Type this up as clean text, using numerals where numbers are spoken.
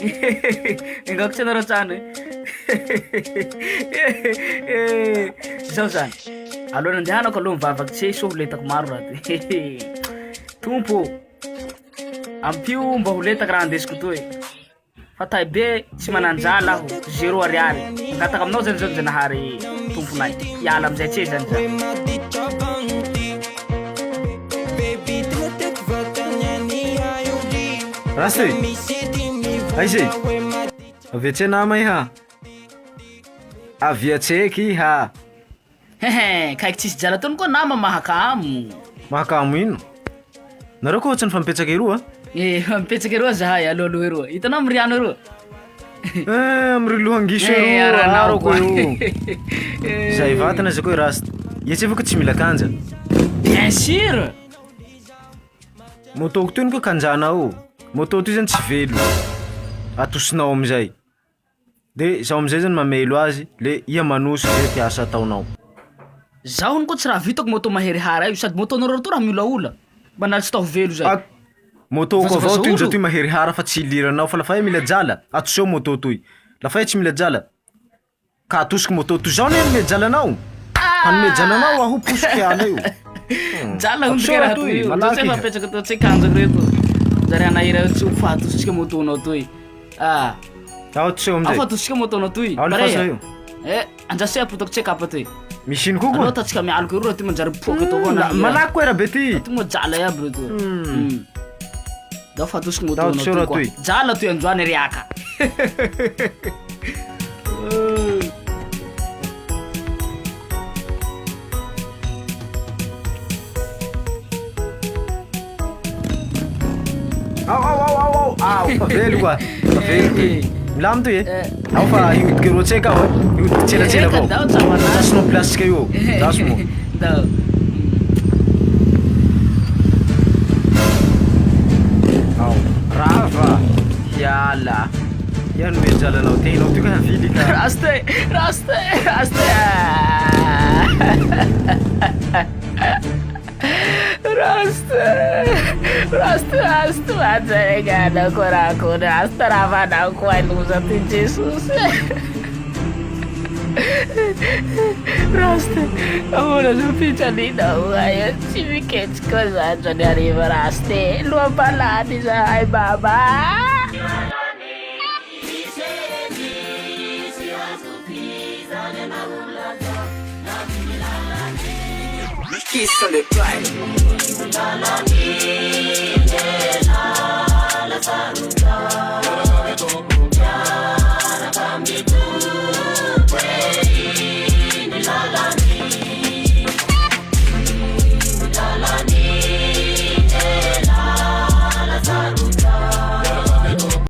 Engako tsy anareo trano e. Zao zany, alohan'ny andehanako aloha mivavaka tse sao ho letako maro raha ty. Tompo ô, ampio mba ho letako raha andesiko toy. Fa tay be tsy mananjala aho, zéro ariary. Mangataka aminao zany zao Njanahary Tomponay. Hiala amizay tse zany za. Rasy e! Aiza e? Avy atsy nama iha. Avy atsy eky iha. Hehe, kaiky tsisy jala tony koa nama mahakamo. Mahakamo ino? Nareo koa tsy nifampipetsaka eroa? Eh, mipetraka eroa zahay alohaloha eroa. Hitanao amin'ny riano eroa? Eh, amin'ny ry lohangiso Eh, eroa, aranao arako koa. io. Eh. Zay vatana zay koa rasta. Etsy efa ko tsy mila kanja. Bien sûr. Moto-ko toy ny koa kanjanao. Moto toy zany tsy velo. Atosinao amizay. De zaho amizay zany mamelo azy le iha manosika zay ty asa ataonao. Zaho hono koa tsy raha vitako moto mahery hara io sady moto-nareo toa raha miolaola. Mba tsy tao velo zay. Ah, moto ko avao Vazavaza toy olo. zao toy mahery hara fa tsy iliranao fa lafa iha mila jala atoseho moto toy. Lafa iha tsy mila jala ka atosiky moto toy zao ne hanome jala anao. Hanome jala anao aho posiko hiala io. Jala hono Atoseho raha raha toy toy, io. malaky Tsy iha. apetraka tao tsy kanjako reto. Zary hanahira tsy ho fahatositsika moto-nao toy. Ah. Ao atoseho Ao amizay. fahatositsika moto-nao toy. Ao Pare. alefaso io. Eh, andraso apotako tsy kapa toy. Misy ino koa Aleo koa? ataontsika mialoka eroa ty manjary mipoaka eto avao na. Malaky koa raha be ty. Ty moa jala iaby reo toy. Mm. Dao fahatosiko Dao moto-nao atoseho toy raha koa. toy. Jala toy androany riaka. Ao ao ao ao ao ao fa velo koa fa velo toy milamy toy e ao fa hiodiky roa tseka aho e hiodiky tselatsela avao Dao tsavanà. Andrasonao plastika io andraso moa Dao. Ao rava hiala Ia no mijalanao tenao toy ka havily ka. Raste, raste, raste. Raste, raste, raste, manjegana korako, raste ravana koa loza ty Jesosy. Raste, ahoana zao fijaliana ay tsy miketrika zandra ny hariva raste, loam-palany izahay baba. Kiss on the track.